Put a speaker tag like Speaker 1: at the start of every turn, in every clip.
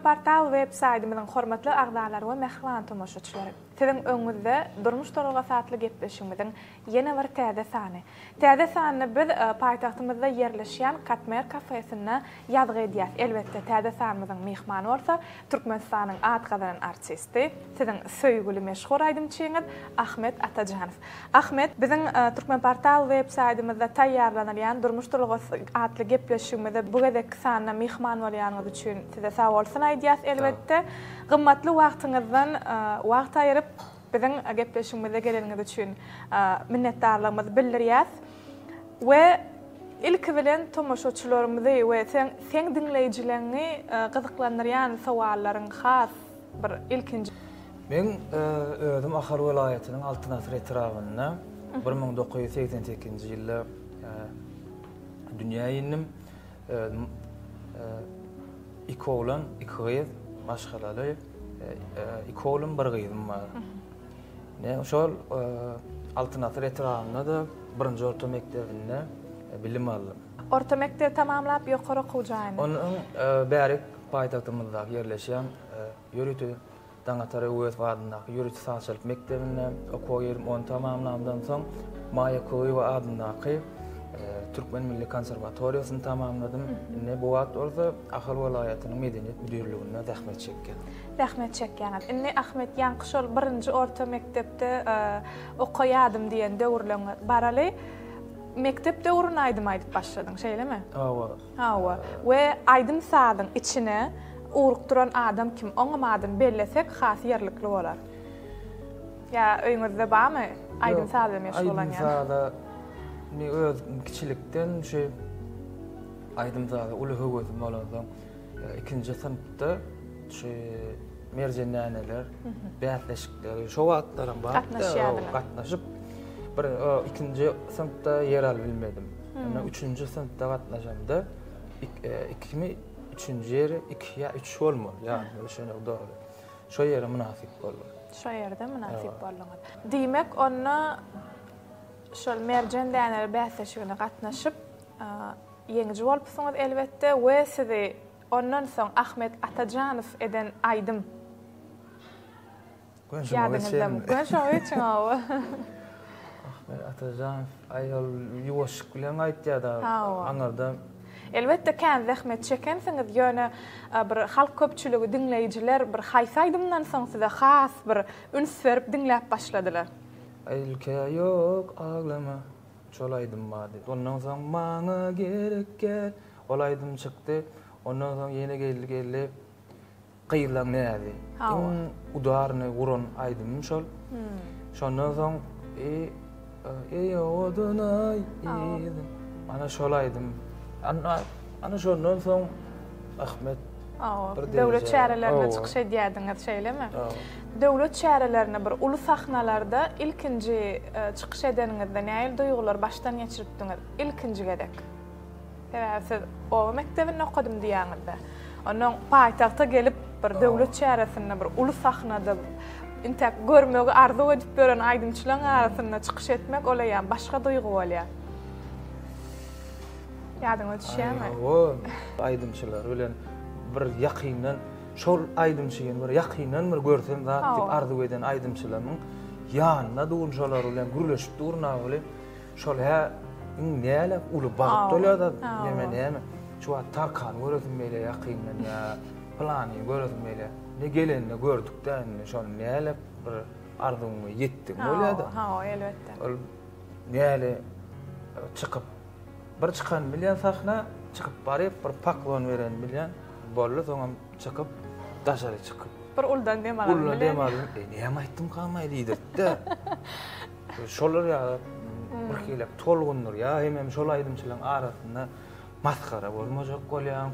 Speaker 1: Türkmenportal web saýtymyzyň hormatly agzalary we mähriban tomaşaçylary! Siziň öňüňizde Durmuş duralgasy atly gepleşigimiziň ýene bir täze sany. Täze sanyny biz paýtagtymyzda ýerleşýän Katmer kafesinde ýazgy edýäs. Elbetde, täze sanymyzyň myhmany bolsa Türkmenistanyň at gazanan artisti, siziň söýgüli meşhur aýdymçyňyz Ahmet Atajanow. Ahmet, biziň Türkmenportal web saýtymyzda taýýarlanylýan Durmuş duralgasy atly gepleşigimize bu gezekki sanda myhman bolýanyňyz üçin size sagbolsun aýdýas elbetde. Gymmatly wagtyňyzdan wagt aýyryp, biziň gepleşigimize geleniňiz üçin minnetdarlygymyzy bildirýäs we ilki bilen tomaşaçylarymyzy we seň diňleýjileriňi gyzyklandyrýan sowallaryň has bir ilkinji
Speaker 2: Meň özüm Ahal welaýatynyň Altyn asyr etrabynda 1988-nji ýylda dünýä indim. Özüm iki oglan, iki gyz, maşgalaly. Iki oglum, bir gyzym bar. Ne şol Altyn asyr etrabynda-da birinji orta mekdebinde bilim aldym.
Speaker 1: Orta mekdebi tamamlap, ýokary okuw jaýyna.
Speaker 2: Ondan bärik paýtagtymyzdaky ýerleşýän ýörite Daňatar Öwezow adyndaky ýörite sazçylyk mekdebinde okuwa girdim. Ony tamamlamdan soň Maýa Kulyýewa adyndaky Türkmen milli konserwatoriýasyny tamamladym. Indi bu wagt bolsa Ahal welaýatynyň medeniýet müdirliginde zähmet çekýän.
Speaker 1: Zähmet çekýäňiz. Indi Ahmet ýaňky şol birinji orta mekdepde okaýadym diýen döwürleňe baraly. Mekdep döwründe aýdym aýdyp başladyň, şeýlemi?
Speaker 2: Hawa.
Speaker 1: Hawa. We aýdym-sazyň içine ugrukdyran adam kim? Oňam adyny bellesek has ýerlikli bolar. Ýa öýüňizde barmy aýdym-saz bilen meşgullanýan?
Speaker 2: Aýdym-saza men özüm kiçilikden şu aýdym-saza uly höwesim bolansoň, ikinji synpda şu Merjen näneler bäsleşikleri şo wagtlaram bar.
Speaker 1: Gatnaşýardylar.
Speaker 2: Gatnaşyp bir ikinji synpda ýer alyp bilmedim. Ondan üçünji synpda gatnaşamda ikimi üçünji ýeri iki ýa üç bolmaly ýadyma düşenok dogry. Şo ýere mynasyp boldum.
Speaker 1: Şo ýerde mynasyp bolduňyz. Diýmek onda şol Merjen däneler bäsleşigine gatnaşyp ýeňiji bolupsyňyz elbetde we sizi Ondan soň Ahmet Atajanow eden aýdym. Ýadyňyzdamy? Gön şoňa geçiň hawa.
Speaker 2: Ahmet Atajanow aý ol ýuwaşlyk bilen aýtýar-da aňyrda.
Speaker 1: Elbetde kän zähmet çekensiňiz, ýöne bir halk köpçüligi diňleýjiler bir haýsy aýdymdan soň size has bir üns berip diňläp başladylar?
Speaker 2: Ilkä ýok aglama şol aýdym bardy. Ondan soň maňa gerek gel Ol aýdym çykdy. Ondan soň ýene geldi geldi Gyzlaň näzi. Iň udarny guran aýdymym şol. Şondan soň Eý owadan aý Ana şol aýdym. Ana ana şondan soň Ahmet
Speaker 1: bir Döwlet çärelerinde çykyş edýärdiňiz, şeýlemi? Döwlet çärelerinde bir uly sahnalarda ilkinji çykyş edeniňizde nähili duýgulary başdan geçiripdiňiz ilkinji gezek? Sebäbi siz oba mekdebinde okadym diýýäňizde. Onnoň paýtagta gelip bir döwlet çäresinde bir uly sahnada intäk görmegi arzuw edip ýören aýdymçylaryň arasynda çykyş etmek ol eýýäm başga duýgy bolýar. Ýadyňyza düşýärmi?
Speaker 2: Hawa, aýdymçylar bilen bir ýakyndan şol aýdymçyny bir ýakyndan bir görsem zat diýip arzuw eden aýdymçylarymyň ýanynda durun şolar bilen gürleşip durun welin Şol hä iň näle uly bagt bolýar-da, neme näme. Şu wagt Tarkany göresim gelýär ýakyndan ýa pylanyny göresim gelýär. Ne gelende gördük-dä indi şony näle bir arzuwyňa ýetdigiň bolýar-da.
Speaker 1: Hawa, elbetde.
Speaker 2: Ol näle çykyp bir çykany bilýän sahna, çykyp baryp bir poklon bereni bilýän, boldy soňam çykyp daşary çykyp.
Speaker 1: Bir uldan dem alany bilýän.
Speaker 2: Uldan dem aldym. E näme aýtdymkam-aý diýdirtdi-de. Şolar ýaly bir hili tolgundyrýar, hemem şol aýdymçylaryň arasynda masgara bolmajak bolýaň,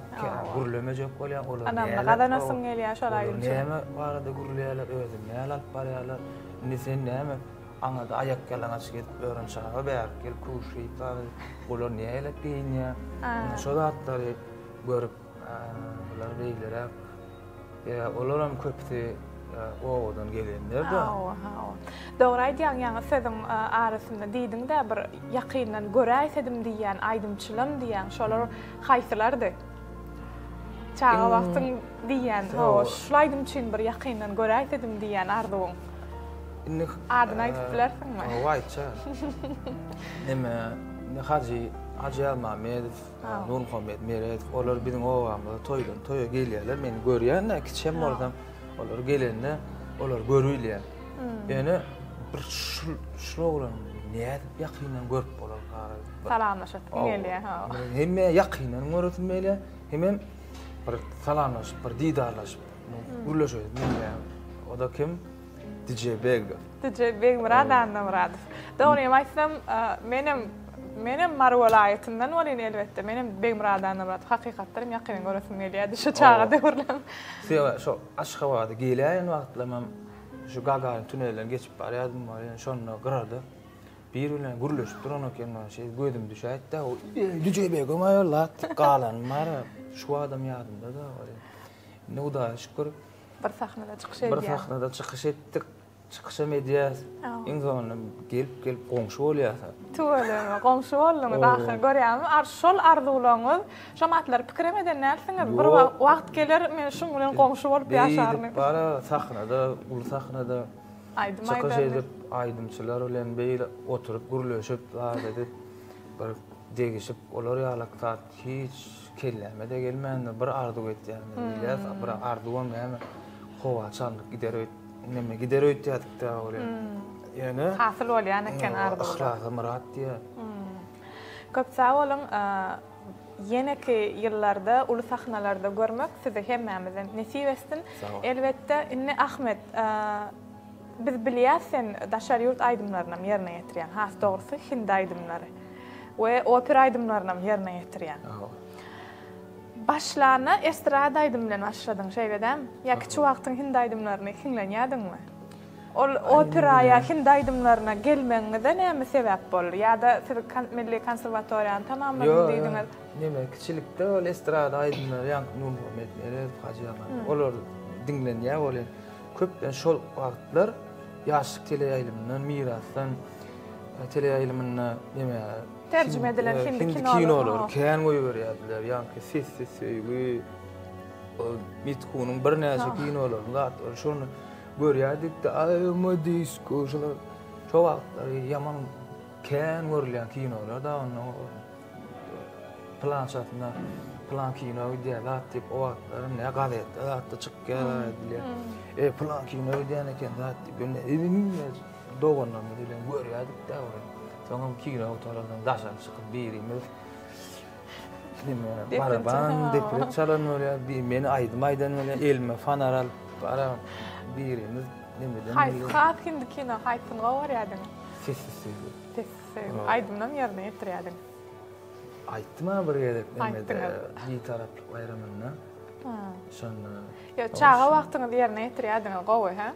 Speaker 2: gürlemejek bolýaň, olar
Speaker 1: näme gazanasyň gelýär şol aýdymçy.
Speaker 2: Näme barada gürleýärler, özüni näle alyp barýarlar. Indi sen näme aňyrda aýak ýalaňaç gezip ýören çaga bärik gelip köwüş geýip zat olar näle geýinýär. Şo zatlary görüp bular beýleräk Ýa olaram köpüsi obadan gelenler-de.
Speaker 1: Hawa, hawa. Dogry aýdýaň, ýaňy sözüň arasynda diýdiň-dä, bir ýakyndan göräýsedim diýýän aýdymçylam diýýäň, şolar haýsylardy? Çaga wagtyň diýýän, hawa, şul aýdym üçin bir ýakyndan göräýsedim diýýän arzuwyň.
Speaker 2: Indi
Speaker 1: adyny aýdyp bilersiňmi?
Speaker 2: Hawa, aýtjak. Neme, indi Hajy, Hajy Ýazmämmedow, Nurmuhammet Meredow, olar biziň obamyza toýdan toýa gelýärler. Men görýän-de, kiçem bolsam, olar gelende olar görülýär. Ýöne bir şul şul oglany nädip ýakyndan görüp bolarka?
Speaker 1: Salamlaşasym gelýär, hawa.
Speaker 2: Hemme ýakyndan göresim gelýär. Hemem bir salamlaşyp, bir didarlaşyp, gürleşesim gelýär. O-da kim? DJ Beg.
Speaker 1: DJ Begmyrat Annamyradow. Dogrymy aýtsam, menem menem Mary welaýatyndan bolýan elbetde. Menem Begmyrat Annamyradow hakykatdan hem ýakyndan göresim gelýärdi şu çaga döwürlem.
Speaker 2: Sebäbi şo Aşgabada geläýen wagtlarymam şu Gagarin tunelinden geçip barýardym welin, şonda gyrada biri bilen gürleşip duran eken, şeýdip gözüm düşäýdi-de, DJ Begem aýol lat diýip galanym bar. Şu adam ýadymda-da. Indi Hudaýa şükür,
Speaker 1: Bir sahnada çykyş edýär.
Speaker 2: Bir sahnada çykyş etdik. Çykyşam edýäs. Iň soňunda gelip-gelip goňşy bolýas.
Speaker 1: Tüweleme, goňşy bolduňyz ahyry. Görýäňizmi, ar şol arzuwlaryňyz, şo matlary pikirem eden dälsiňiz. Bir wagt geler, men şuň bilen goňşy bolup ýaşaryn.
Speaker 2: Beýdip bara sahnada, uly sahnada
Speaker 1: aýdym
Speaker 2: çykyş edip, aýdymçylar bilen beýle oturyp gürleşip, zat edip, bir degişip, olar ýalak zat hiç Kelläme-de gelmändir, bir arzuw etýändir diýilýär. Bir arzuwam näme, howa çalnyp gider öýt, neme gider öýtýärdik-dä welin. Ýöne
Speaker 1: Hasyl bolýan eken arzuwlar.
Speaker 2: Yhlasa myrat diýýär.
Speaker 1: Köp sag boluň. Ýeneki ýyllarda uly sahnalarda görmek sizi hemmämize nesip etsin. Elbetde, indi Ahmet, biz bilýäs sen daşary ýurt aýdymlarynam ýerine ýetirýäň, has dogrusy hindi aýdymlary. We opera aýdymlarynam ýerine ýetirýäň. Başlanda estrada aýdym bilen başladyň, şeýle dämi? Ýa kiçi wagtyň hindi aýdymlaryny hiňlenýärdiňmi? Ol opera ýa hindi aýdymlaryna gelmegiňize näme sebäp boldy? Ýa-da siz milli konserwatoriýany tamamladym diýdiňiz.
Speaker 2: Ýok, neme, kiçilikde ol estrada aýdymlary, ýaňky Nurmuhammet Meredow, Hajy Aman, olar diňlenýär welin, köplenç şol wagtlar Ýaşlyk teleýaýlymyndan, Mirasdan, teleýaýlymynda neme
Speaker 1: terjime edilen hindi
Speaker 2: kinolary kän goýberýärdiler. Ýaňky Sessiz söýgi, Mithunyň birnäçe kinolaryny zatlary şony görýärdik-de, aý disko şolar şo wagtlar ýaman kän görülýän kinolar da onda pylançasynda pylan kino gidýär zat diýip o wagtlar ne gazetde zatda çykýar edilýär. E pylan kino gidýän eken zat diýip Doganlarymyz bilen görýärdik-dä ony. Soňam kino gutarandan daşary çykyp birimiz neme baraban deprek çalan bolýar, bir meni aýdym aýdan bolýar, elime fanar alyp bara birimiz nemeden
Speaker 1: Haýsy has hindi kino haýsyny gowy görýärdiň?
Speaker 2: Sessiz söýgi.
Speaker 1: Sessiz söýgi. Aýdymynam ýerine ýetirýärdiň.
Speaker 2: Aýtdym-a bir gezek nemede Bitaraplyk baýramynda. Şonda.
Speaker 1: Ýok, çaga wagtyňyz ýerine ýetirýärdiňiz gowy, hä?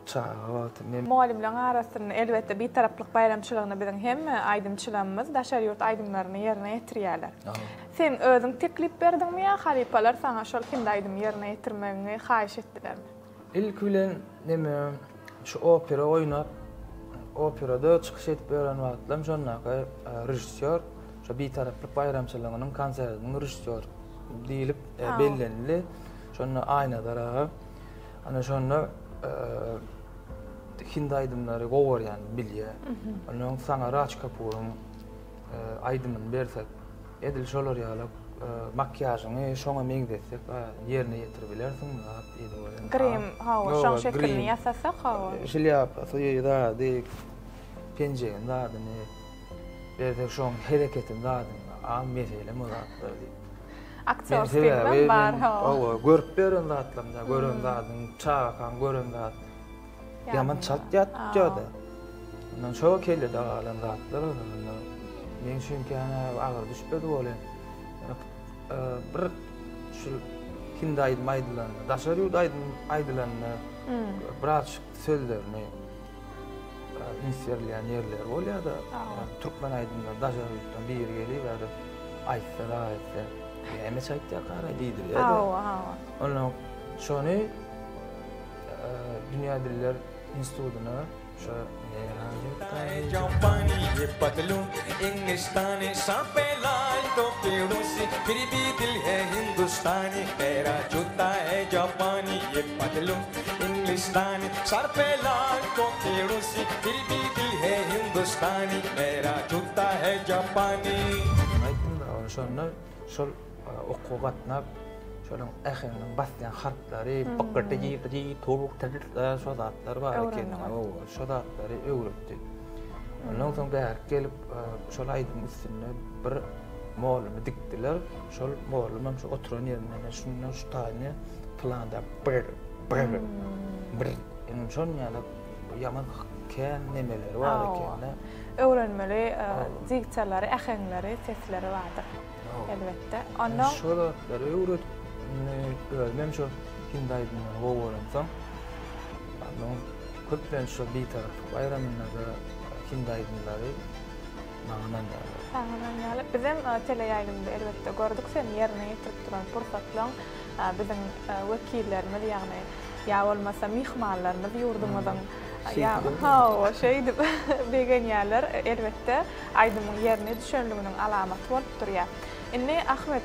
Speaker 2: Çaga wagty men.
Speaker 1: Mugallymlaryň arasynda, elbetde, Bitaraplyk baýramçylygyny biziň hemme aýdymçylarymyz daşary ýurt aýdymlaryny ýerine ýetirýärler. Sen özüň teklip berdiňmi ýa halypalar saňa şol hindi aýdymy ýerine ýetirmegiňi haýyş etdilermi?
Speaker 2: Ilki bilen neme, şu opera oýnap, operada çykyş edip ýören wagtlarym şondaky režissýor, şo Bitaraplyk baýramçylygynyň konsertiniň režissýory diýlip bellenildi. Şonda Aýnazar aga Ana şonda hindi aýdymlary gowy görýän bilýär. Ondan saňa Raj Kapuryň aýdymyny bersek, edil şolar ýaly makiýažyňy şoňa meňzetsek, ýerine ýetirip bilersiňmi zat diýdi.
Speaker 1: Grim, hawa, şoň şekilini ýasasak, hawa.
Speaker 2: Şlýapasy, zady, penjegini zadyny bersek, şoň hereketini zadyny, a meselem o zatlar diýip.
Speaker 1: Aktýor stilem bar hawa.
Speaker 2: Hawa, görüp ýören zatlarymda, gören zadyň, çagakaň gören zat. Ýaman çalt ýat tutýar-da. Ondan şo kellede galan zatlar onda. Meň üçin kän agyr düşmedi welin. Bir şu hindi aýdym aýdylanda, daşary ýurt aýdym aýdylanda birazjyk sözlerini üns berilýän ýerleri bolýar-da. Türkmen aýdymlary daşary ýurtdan biri gelip, ýa-da aýtsa, zat etse, nämeçe aýtýarkara diýdirýär-de.
Speaker 1: Hawa, hawa.
Speaker 2: Ondan şony Dünýä diller institutyna şo.
Speaker 3: Iňlistany Sar pe lal topi rusi Fir bi dil he hindustani Mera juta he japani Ye patlu Iňlistany Sar pe lal topi rusi Fir bi dil he hindustani Mera juta he japani.
Speaker 2: Aýtdym-da, şonda şol okuwa gatnap, şolaň äheňiniň basýan harplary, bykyrdy, ýygydy, towuk, şo zatlar bar eken. Hawa, şo zatlary öwretdi. Ondan soň bärik gelip, şol aýdymyň üstünde bir mollamy dikdiler. Şol mollum hem şu oturan ýerinden şundan şu taýyny planda bir, bir, bir, indi şon ýaly ýaman kän nemeleri bar eken-de.
Speaker 1: Öwrenmeli diksiýalary, äheňleri, sesleri bardyr. Elbetde. Ondan
Speaker 2: şo zatlary öwredip, indi özüm hem şo hindi aýdymlaryny gowy görensoň, ondan köplenç şo Bitaraplyk baýramynda-da hindi aýdymlary maňa ynanýarlar.
Speaker 1: Saňa ynanýarlar. Bizem teleýaýlymda elbetde gördük seni ýerine ýetirip duran pursatlaň biziň wekillerimiz ýagny ýa bolmasa myhmanlarymyz ýurdumyzyň ýa hawa şeýdip begenýärler elbetde. Aýdymyň ýerine düşenliginiň alamaty bolup durýar. Indi Ahmet,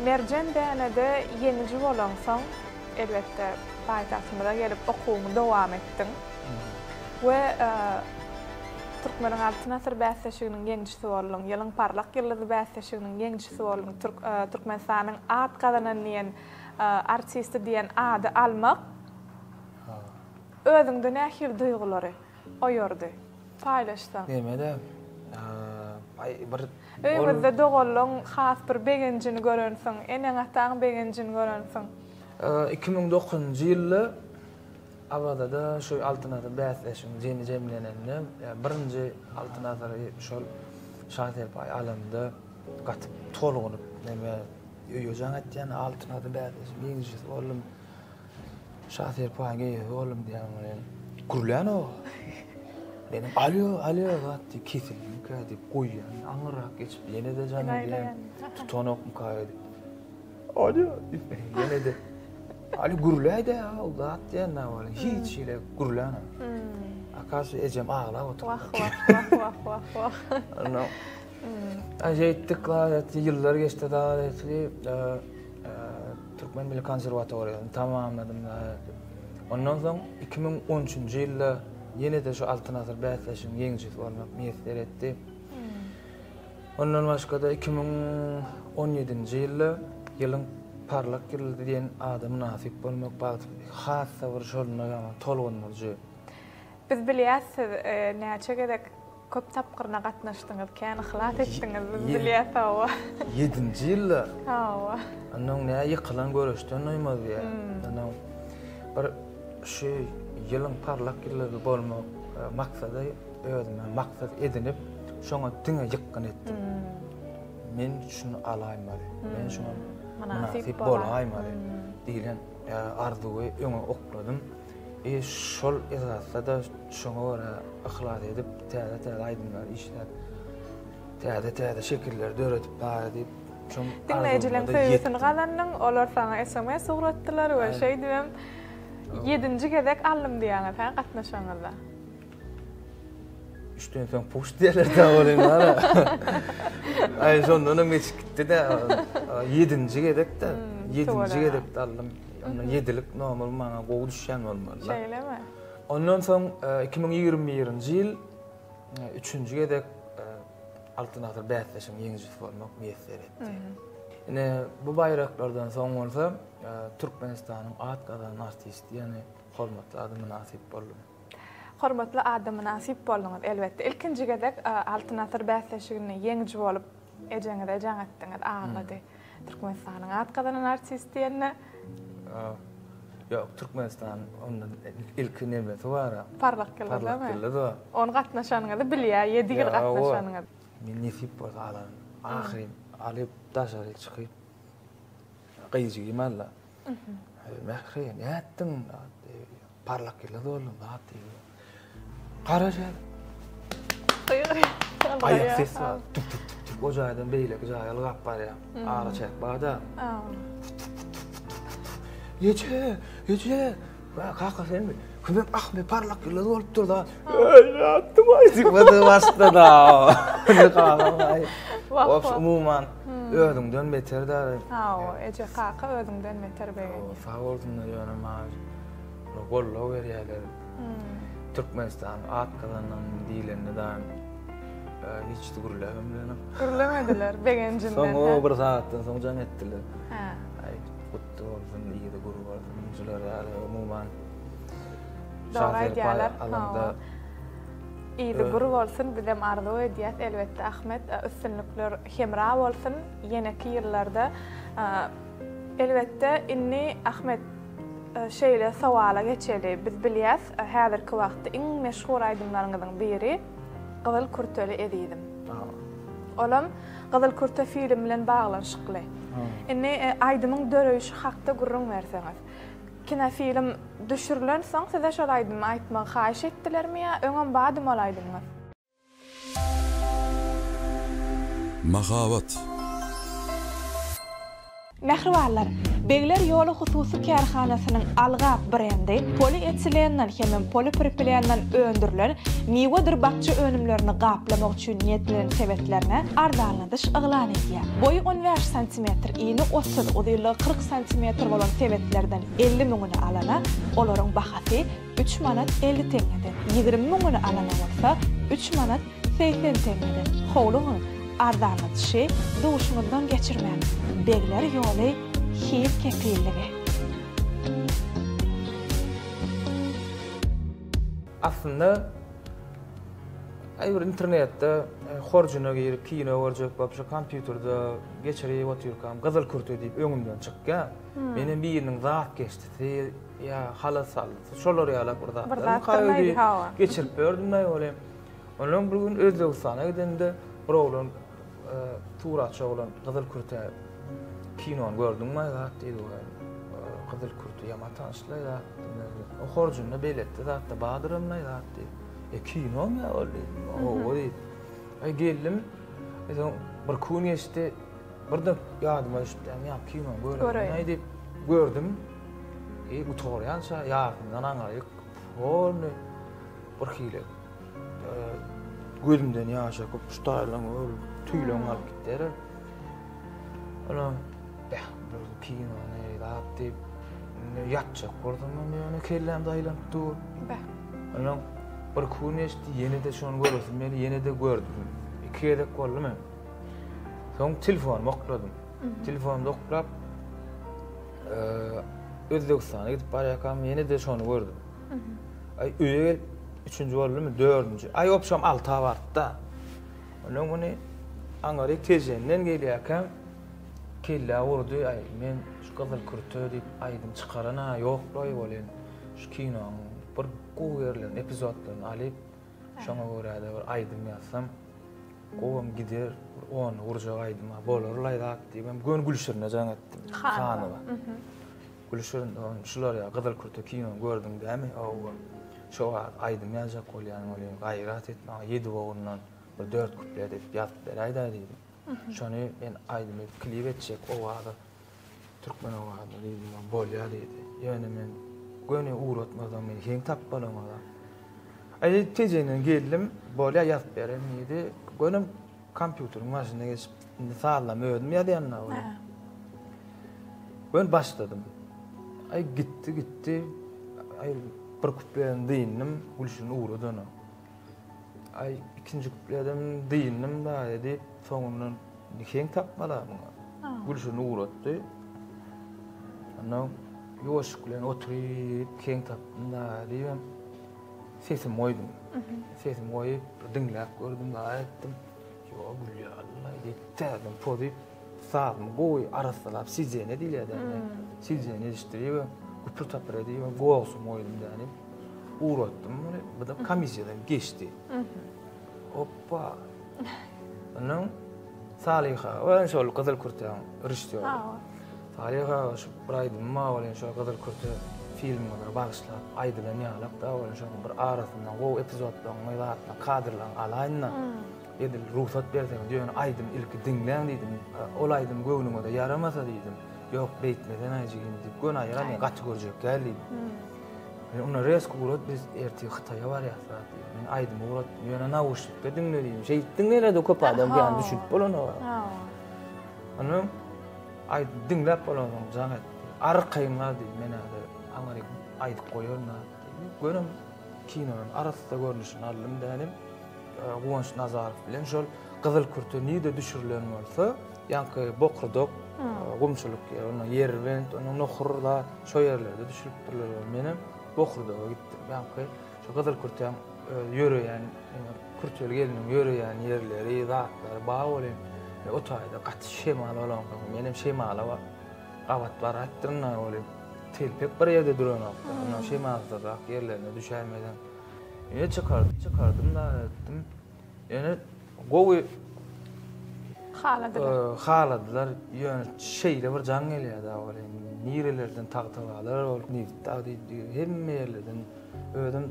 Speaker 1: Merjen dänede ýeňiji bolaňsoň, elbetde, paýtagtymyza gelip okuwyňy dowam etdiň we Türkmeniň Altyn asyr bäsleşiginiň ýeňijisi bolduň, Ýylyň parlak ýyldyzy bäsleşiginiň ýeňijisi bolduň, Türkmenistanyň at gazanan diýen artisti diýen ady almak özüňde nähili duýgulary oýardy? Paýlaşsaň.
Speaker 2: Neme-de, aý bir
Speaker 1: Öýüňizde doganlaň has bir begenjini görensiň, eneň-ataň begenjini görensiň.
Speaker 2: 2009-njy ýylda Awazada şu Altyn asyr bäsleşigiň jemi jemlenende, birinji Altyn asyry şol Şa serpaý alamda gaty tolgunyp, neme öýe jaň etýän Altyn asyr bäsleşigiň ýeňijisi boldum. Şa serpaýyň eýesi boldum diýýän welin, gürlänok. Menem alýo, alýo zat diýip kesildimikä diýip goýýan. Aňyrrak geçip ýene-de jaň edýän. Tutanokmyka diýip. Alýo diýip ýene-de. Alýo gürläý-dä o zat diýen welin hiç hili gürlänok. Akasy ejem aglap otyr.
Speaker 1: Wah, wah, wah, wah, wah, wah.
Speaker 2: Ondan Şeýtdik, ýyllar geçdi, zat etdi. Türkmen Milli konserwatoriýasyny tamamladym. Ondan soň 2013-nji ýylda ýene-de şu Altyn asyr bäsleşiginiň ýeňijisi bolmak miýesser etdi. Ondan başga-da 2017-nji ýylda Ýylyň parlak ýyldyzy diýen ada mynasyp bolmak bagty has-da bir şonda ýaman tolgundyryjy.
Speaker 1: Biz bilýäs siz näçe gezek Köp tapgyryna gatnaşdyňyz, kän yhlas etdiňiz, biz bilýäs hawa.
Speaker 2: Ýedinji ýylda.
Speaker 1: Hawa.
Speaker 2: Onnoň nä ýykylan göreşden doýmaz diýýär. Onnoň bir şu ýylyň parlak ýyldyzy bolmak maksady özüme maksat edinip, şoňa diňe ýykgyn etdim. Men şuny alaýmaly, men şuňa mynasyp bolaýmaly diýlen arzuwy öňe okladym. I şol esasda-da şoňa görä yhlas edip, täze-täze aýdymlary işläp, täze-täze şekilleri döredip bar diýip, şoň
Speaker 1: Diňleýjileriň söýgüsini gazandyň, olar saňa sms ugratdylar we şeýdibem ýedinji gezek aldym diýýäňiz, hä, gatnaşanyňyzda?
Speaker 2: Üçden soň puş diýerler da bolýan bara. Aý şondanam geçip gitdi-de. Ýedinji gezek-de, ýedinji gezekde aldym. Onda ýedilik nomer maňa gowy düşýän bolmaly.
Speaker 1: Şeýlemi?
Speaker 2: Ondan soň 2021-nji ýyl üçünji gezek Altyn asyr bäsleşigiň ýeňijisi bolmak miýesser etdi. Ine, bu baýraklardan soň bolsa Türkmenistanyň at gazanan artisti, ýagny hormatly ada mynasyp boldum.
Speaker 1: Hormatly ada mynasyp bolduňyz, elbetde. Ilkinji gezek Altyn asyr bäsleşiginde ýeňiji bolup, ejeňize jaň etdiňiz, aglady. Türkmenistanyň at gazanan artisti diýende.
Speaker 2: Ýok, Türkmenistan onda ilki nemesi bar.
Speaker 1: Parlak ýyldyz.
Speaker 2: Parlak ýyldyz bar.
Speaker 1: Ony gatnaşanyňyzy bilýär, 7 ýyl gatnaşanyňyzy.
Speaker 2: Men nesip bolsa alaryn. Ahyryn alyp daşary çykyp gyzjygym aldy. Mähri, nätdiň? Parlak ýyldyz boldum, zat diýdi. Gara şäher. Aýak ses bar. Tük tük tük tük. O jaýdan beýleki jaýa ylgap barýar. Araçäk bar-da. Eje, eje. Kaka senmi? Kimem Ahmet parlak ýyldyz bolup dur da. Öý, atdym aý diýip başlady. Ne Wah, umuman özüňden beter da.
Speaker 1: Hawa, eje kaka özüňden beter begenýär.
Speaker 2: Sag bolsunlar ýöne maňa goldaw berýärler. Türkmenistan at gazanan diýlende da hiç gürläbem bilenok.
Speaker 1: Gürlemediler begenjinden.
Speaker 2: Soň o bir sagatdan soň jaň etdiler. Hä. Aý, gutly bolsun, yzy gür bolsun, şular ýaly umuman.
Speaker 1: Dogry aýdýarlar. Alanda Yzy gür bolsun, bizem arzuw edýäs elbetde Ahmet, üstünlikler hemra bolsun ýeneki ýyllarda. Elbetde indi Ahmet şeýle sowala geçeli. Biz bilýäs, häzirki wagtda iň meşhur aýdymlaryňyzyň biri Gyzyl kürteli ezizim. Olam Gyzyl kürte filmi bilen baglanyşykly. Indi aýdymyň döreýşi hakda gürrüň berseňiz. Kinofilm düşürilensoň size şol aýdymy aýtmagy haýyş etdilermi ýa öňem bardymy ol aýdymyňyz?
Speaker 4: Mahabat.
Speaker 1: Mähribanlar! Begler ýoly hususy kärhanasynyň Algap brendi polietilenden hemem polipropilenden öndürilen miwedir bakja önümlerini gaplamak üçin niýetlenen sebetlerine arzanladyş yglan edýär. Boýy 15 santimetr, ini 30, uzynlygy 40 santimetr bolan sebetlerden 50 müňüni alana olaryň bahasy üç manat 50 teňňeden, 20 müňüni alana bolsa üç manat 80 teňňeden. Howlugyň, arzanladyşy duşuňyzdan geçirmäň! Begler ýoly hil kepilligi.
Speaker 2: Aslynda aý bir internetde horjuna girip kino görjek bolup şu kompýuterde geçirip otyrkam Gyzyl kürte diýip öňümden çykýar. Menem biriniň zat geçdisi ýa halat saldysy şolar ýalak bir zatlar.
Speaker 1: Bir zatdyr hawa.
Speaker 2: Geçirip berdim aý ol. Ondan bir gün Özbegistana gidende bir oglan suratçy oglan Gyzyl kürte kinony gördüňmi zat diýdi. Gyzyl kürte ýaman tanyşly zat. O horjunda beletdi zatda bardyram zat diýdi. E kinomy ýa ol diýdim. Hawa diýdi. Aý geldim. Soň bir gün geçdi. Birden ýadyma düşüpdi. Ýa kinony göreýin diýip gördüm. E gutarýança ýarysyndan aňryk polny bir hili gözümden ýaş akyp şu taýlaň ol tüýleň alyp gitdi. Olam bäh bir kinony zat diýip indi ýatjak boldum men ýöne kellämde aýlanyp dur.
Speaker 1: Bäh.
Speaker 2: Ondan bir gün geçdi ýene-de şony göresim geldi ýene-de gördüm. Iki gezek boldy men. Soň telefonymy okladym. Telefonymy oklap Özbegistana gidip barýarkam ýene-de şony gördüm. Aý öýe gelip üçünji boldumy, dördünji. Aý obşam alta bardy-da. Ondan güni aňary Tejenden gelýärkäm kellä urdy, aý men şu Gyzyl kürte diýip aýdym çykaran-a ýok-laý welin, şu kinoň bir gowy ýerlerini, epizodlaryny alyp, şoňa görä-de bir aýdym ýazsam, gowam gider, bir ony urjak aýdym-a bolar-laý zat diýibem göni Gülşirine jaň etdim. Hanowa. Gülşirin dogan, şular ýa Gyzyl kürte kinony gördüň dämi? Hawa. Şo wagt aýdym ýazjak bolýan welin, gaýrat et maňa ýedi bogundan bir dört kuplet edip ýazyp beräý-dä diýdim. Şony men aýdym edip klip etjek owaza, türkmen owazyna diýdim. Bolýa diýdi. Ýöne men göni ugratmazdan men heň tapmalyň ola. Aý Tejenden geldim, bolýa ýazyp bererin diýdi. Gönem kompýuteriň başyna geçip, indi sazlamy özüm ýazýan-da. Göni başladym. Aý gitdi, gitdi. Aý bir kupleden dyndym, Gülşirin ugrady ony. Aý ikinji kupleden dyndym da diýip, soňundan heň tapmaly muňa. Gülşirin ugratdy. Ondan ýuwaşlyk bilen oturyp heň tapdym da diýibem sesimi goýdum. Sesimi goýup diňläp gördüm, da etdim. Ýo gülýärler diýip täzeden pozup Sazymy gowy arassalap sidzene diýilýär däne. Sidzene edişdirip, güpür tapyr edip, gowusyny goýdum däne. Ugratdym muny. Bu da komissiýadan geçdi. Hoppa. Ondan Salyh aga, we şol Gyzyl kürtäň režissýory. Salyh aga şu bir aýdymym bar welin şol Gyzyl kürte filmine bagyşlap aýdylan ýalak da welin şonuň bir arasyndan gowy epizodlaryny, zatlaryny, kadrlaryny alaýyn-da. Edil rugsat berseňiz, ýöne aýdymy ilki diňläň diýdim. Ol aýdym göwnüňize ýaramasa diýdim. Ýok, beýtmesen-aý jigim diýip, göni aýyran men gaty görjek däl diýdim. Men onda resko ugrat biz ertir Hytaýa barýas zat diýdim. Men aýdymy ugratdym. Ýöne nauşnikde diňle diýdim. Şeýdip diňlere-de köp adam kän düşünip bolanok. Ondan aýdym diňläp bolansoň jaň etdi. Arkaýyn gal diýdi. Men häzir aňryk aýdyp goýaryn zat diýdi. Gönem kinonyň arassa görnüşini aldym dänim. Guwanç Nazarow bilen şol Gyzyl kürte nirde düşürilen bolsa, ýaňky Bokurdak, gumçulyk ýeri, onda Ýerbent, onda Nohur zat şo ýerlerde düşüripdirler. Menem Bokurdaga gitdim. Ýaňky şo Gyzyl kürtäň ýöreýän, kürteli gelniň ýöreýän ýerleri, zatlary bar welin, o taýda gaty şemal bolansoň, menem şemala gabat baraýypdyryn-da welin, telpek bir ýerde duranokdy. Onda şemalsyzrak ýerlerine düşäýmesem. Ýöne çykardym, çykardym da etdim. Ýöne gowy
Speaker 1: haladylar.
Speaker 2: Haladylar. Ýöne şeýle bir jaň gelýär da ol nirelerden tagtabalar ol Nebitdag diýip hemme ýerlerden özüm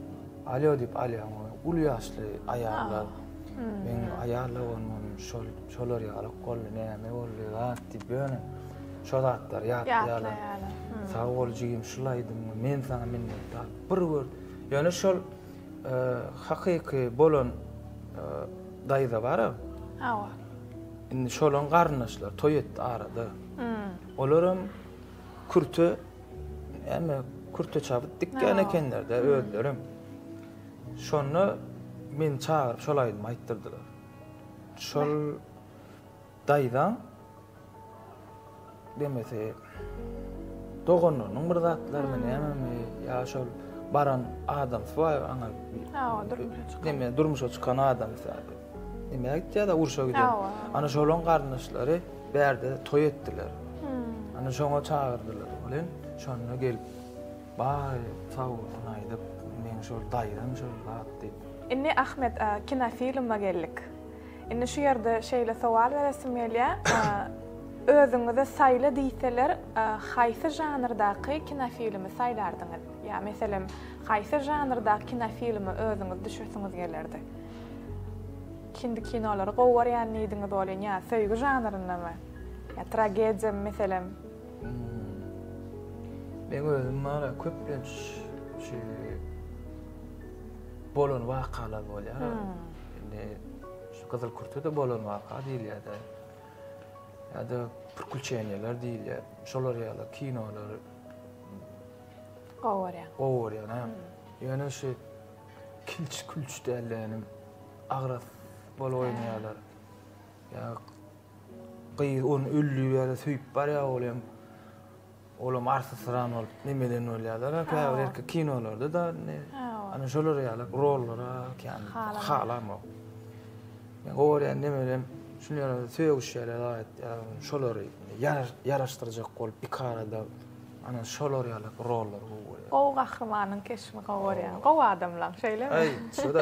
Speaker 2: alýo diýip alýan uly ýaşly aýallar. Men aýal doganym şol şolar ýaly boldy, näme boldy, zat diýip ýöne şo zatlary ýatlaýarlar. Sag bol jigim şul aýdymyňa men saňa minnetdar. Bir gör. Ýöne şol hakyky bolan daýza bar-a.
Speaker 1: Hawa.
Speaker 2: Indi şolaň garyndaşlary toý etdi arada. Olaram kürte näme kürte çabyt dikýän ekenler-de özlerem. Şonda meni çagyryp şol aýdymy aýtdyrdylar. Şol Daýzaň demesi doganlarynyň bir zatlarymy nämemi ýa şol baran adamsy bar aňa.
Speaker 1: Hawa, durmuşa çykan.
Speaker 2: Neme durmuşa çykan adamsy. Neme gitýär-de urşa giden. Ana şolaň garyndaşlary bärde toý etdiler. Ana şoňa çagyrdylar. Welin şonda gelip Baý, sag bolsun aýdyp, meň şol daýzam şol zat diýip.
Speaker 1: Indi Ahmet kinofilme geldik. Indi şu ýerde şeýle sowal beresim gelýär. Özüňize saýla diýseler, haýsy žanrdaky kinofilmi saýlardyňyz? Ýa meselem, haýsy žanrdaky kinofilme özüňiz düşesiňiz gelerdi? Hindi kinolary gowy görýän diýdiňiz welin, ýa söýgi žanryndamy? Ýa tragediýamy meselem?
Speaker 2: Meň özüm bar-a köplenç şu bolan wakalar bolýar. Indi şu Gyzyl kürtede bolan waka diýilýär-de. Ýa-da priklýuçeniýalar diýilýär. Şolar ýaly kinolar
Speaker 1: gowy görýän.
Speaker 2: Gowy görýän, ha. Ýöne şu kilç-külç dällerini agras bolup oýnaýarlar. Ýa gyz ony öldüri ýa-da söýüp barýar ol hem. Olam arsysyran bolup nemeden bolýarlar käbir erkek kinolarda da ana şolar ýaly rollara kän halamok. Men gowy görýän nemelem şuny ýaly sögüşýärler şolary ýaraşdyrjak bolup iki arada ana şolar ýaly rollary gowy görýän.
Speaker 1: Gowy gahrymanyň keşbini gowy görýän. Gowy adamlaň şeýlemi?
Speaker 2: Aý şo-da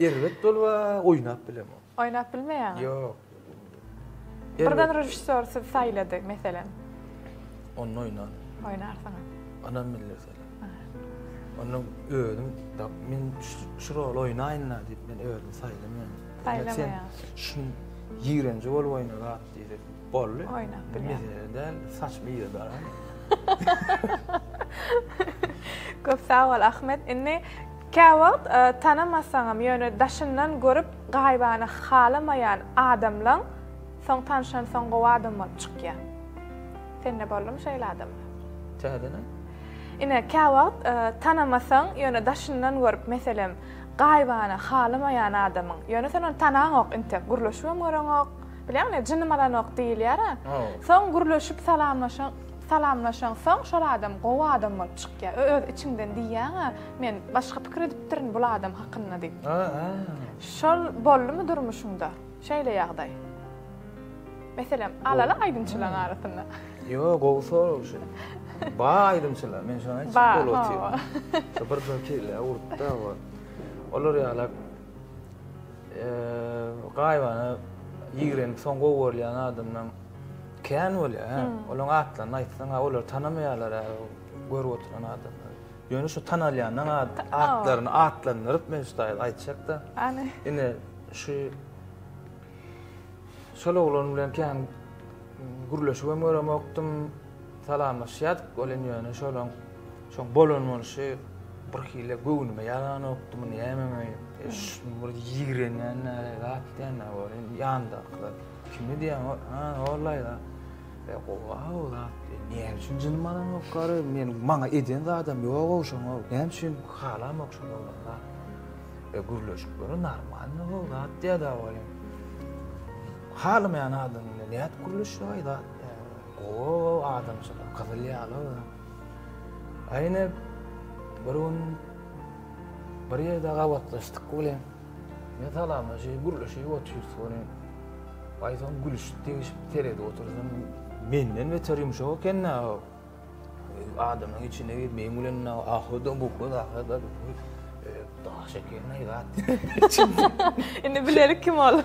Speaker 2: erbet bolup oýnap bilemok.
Speaker 1: Oýnap bilmeýäňiz?
Speaker 2: Ýok.
Speaker 1: Birden režissýor sizi saýlady, meselem.
Speaker 2: Onda oýnaryn.
Speaker 1: Oýnarsyňyz.
Speaker 2: Ynam bildirseler. Onda özüm da men şu roly oýnaýyn-da diýip men özüm saýlamaýan.
Speaker 1: Saýlamaýan.
Speaker 2: Sen şu ýigrenji bolup oýna zat diýse boldy.
Speaker 1: Oýnap bilýän.
Speaker 2: Mesele däl, saçymy yza daraýyn.
Speaker 1: Köp sag bol Ahmet. Indi Käwagt tanamasaňam, ýöne daşyndan görüp gaýybana halamaýan adamlaň soň tanşansoň gowy adam bolup çykýar. Sende boldumy şeýle adamlar?
Speaker 2: Täzeden?
Speaker 1: Ine, käwagt tanamasaň, ýöne daşyndan görüp, meselem, gaýybana halamaýan adamyň, ýöne sen ony tanaňok intek, gürleşibem göreňok, bilýäňmi, jynym alanok diýilýär-ä. Soň gürleşip salamlaşaň, Salamlaşaňsoň şol adam gowy adam bolup çykýar. Öz içiňden diýýäň-ä, men başga pikir edipdirin bul adam hakynda diýip. Şol boldumy durmuşyňda şeýle ýagdaý? Meselem, alaly aýdymçylaryň arasynda.
Speaker 2: Ýok, gowy sorag şu. Bar aýdymçylar, men şony aýtjak bolup otyryn. Şo bir bir kelle urupda olar ýaly gaýybana ýigrenip soň gowy görülýän adamdan Kän bolýar, hä. Olaň atlaryny aýtsaň, olary tanamaýarlar, hä, görüp oturan adamlar. Ýöne şu tanalýanyň atlaryny atlandyryp men şu taýda aýtjak-da.
Speaker 1: Hany?
Speaker 2: Ine, şu şol oglan bilen kän gürleşibem göremokdym. Salamlaşýardyk welin ýöne şolaň şoň bolan bolşy. Bir hili göwnüme ýaranokdymy nämemi, şuny bir ýigrenýän näle zat diýen-ä bor. Indi ýandakylar kimi diýýän, ha, ollaý-la. E, gowy-a zat. Näme üçin jynym alanok gary? Men maňa eden zadam ýog-ow şoňa. Näme üçin halamok şol oglan zat. E, gürleşip görün, normalny bu zat diýýär-dä welin. Halamaýan adam bilen nädip gürleşjek-aý zat diýýär. Gowy adamçylyk, gyzyl ýaly. Aýna bir gün bir ýerde gabatlaşdyk bilen. Men salamlaşyp, gürleşip otyrys welin. Aý soň gülüşip, degişip seredip otursam, menden beter ýumşak eken-dä o. Adamyň içine girip, meň bilen ahy-da, buhy-da, ahy-da, buhy. Daş eken-aý zat.
Speaker 1: Indi bilelik kim ol.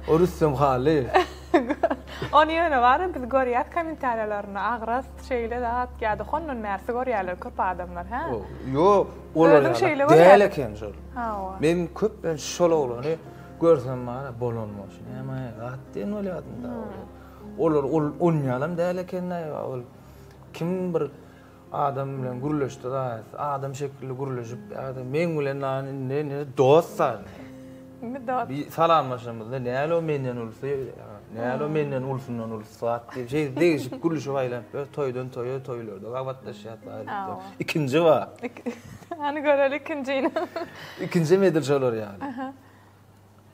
Speaker 2: O Rüstem Hally.
Speaker 1: Ony ýöne bar biz görýäs kommentariýalarynda agras şeýle zat ýa-da hondan bärsi görýärler köp adamlar hä?
Speaker 2: Ýok, olar ýaly däl eken şol. Hawa. Men köplenç şol oglany görsem bar bolan bolşy näme zat diýen bolýardym da. Olar ol onýalam däl eken-dä ol kim bir Adam bilen gürleşdi gaýat. Adam şekilli gürleşip, ýa-da meň bilen lan indi indi dost zat.
Speaker 1: Indi dost.
Speaker 2: Bir salamlaşamyzda näle o menden ulusy, näle o menden ulusundan ulusy zat diýip şeýdip degişip gülüşip aýlanyp ýör, toýdan toýa, toýlarda gabatlaşýas zat. Ikinji bar.
Speaker 1: Hany göreli ikinjini.
Speaker 2: Ikinjem edil şolar ýaly.